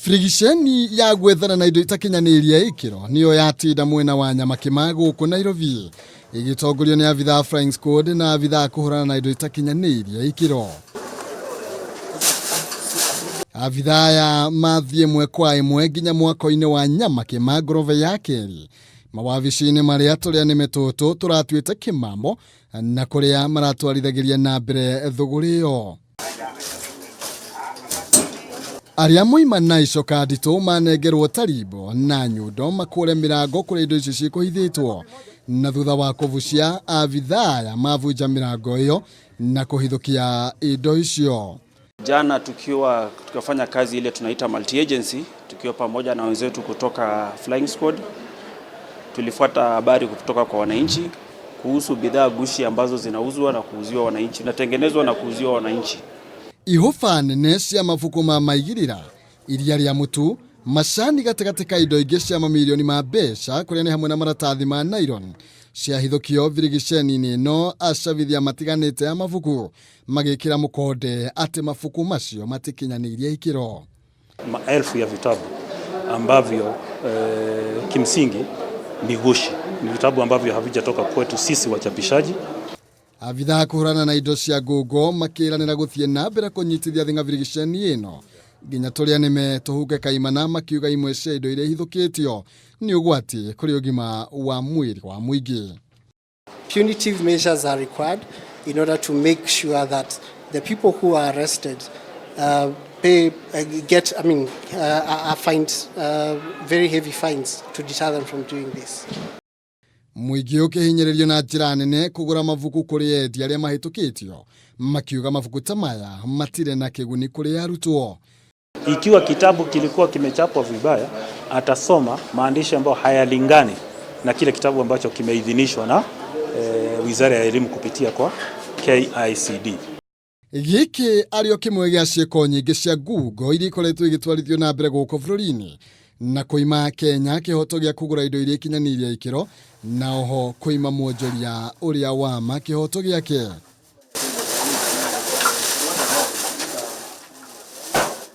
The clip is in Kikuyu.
Birigiceni ya gwethana na indo itakinyanĩirie ikĩro nĩyo yatinda mwena wa Nyamakĩma gũkũ Nairobi ĩgĩtongorio nĩ abithaa Flying Squad na abithaa kũhũrana na indo itakinyanĩirie ikĩro. Abithaa aya mathiĩ ĩmwe kwa ĩmwe nginya mwako-inĩ wa Nyamakĩma ngoroba ya kerĩ mawabici-inĩ marĩa tũrĩa nĩme tũtũ tũratuĩte kĩmamo na kũrĩa maratwarithagĩria na mbere thũgũrĩ ĩyo. Arĩa moima na icoka nditũ manengerwo tarimbo na nyundo makũre mĩrango kũrĩa indo icio cikũhithĩtwo, na thutha wa kũbucia abithaa aya mabunja mĩrango ĩyo na kũhithũkia indo icio. Jana tukiwa tukafanya kazi ile tunaita multi agency, tukiwa pamoja na wenzetu kutoka Flying Squad, tulifuata habari kutoka kwa wananchi kuhusu bidhaa gushi ambazo zinauzwa na kuuziwa wananchi, natengenezwa na kuuziwa wananchi. Ihũba nene cia mabuku ma maigĩrĩra, iria rĩa mũtu, macani gatagatĩ ka indo ingĩ cia mamirioni ma mbeca kũrĩa nĩ hamwe na maratathi ma nylon ciahithũkio birigiceni-inĩ ĩno acabithia matiganĩte a mabuku magĩkĩra mũkonde atĩ mabuku macio matikinyanĩirie ikĩro. Maelfu ya vitabu ambavyo kimsingi ni gushi, ni vitabu ambavyo havijatoka kwetu sisi wachapishaji. Abithaa kũhũrana na indo cia ngungo makĩranĩra gũthiĩ na mbere kũnyitithia thing'a birigiceni ĩno nginya tũrĩa nĩme tũhuke kaimana makiuga imwe cia indo iria ihithũkĩtio nĩ ũgwati kũrĩ ũgima wa mwĩrĩ wa mũingĩ. Punitive measures are required in order to make sure that the people who are arrested pay, get, I mean, are fined very heavy fines to deter them from doing this. Mũingĩ ũkĩhinyĩrĩrio na njĩra nene kũgũra mabuku kũrĩ endia arĩa mahĩtũkĩtio makiuga mabuku ta maya matirĩ na kĩguni kũrĩ arutwo. Ikiwa kitabu kilikuwa kimechapwa vibaya, atasoma maandishi ambayo hayalingani na kile kitabu ambacho kimeidhinishwa na Wizara ya Elimu kupitia kwa KICD. Gĩkĩ arĩ o kĩmwe gĩa ciĩko nyingĩ cia ngungo iria ikoretwo igĩtwarithio na mbere gũkũ bũrũri-inĩ na kũima Kenya kĩhoto gĩa kũgũra indo iria ikinyanĩirie ikĩro na oho kũima mwonjoria ũrĩa wa ma kĩhoto gĩake.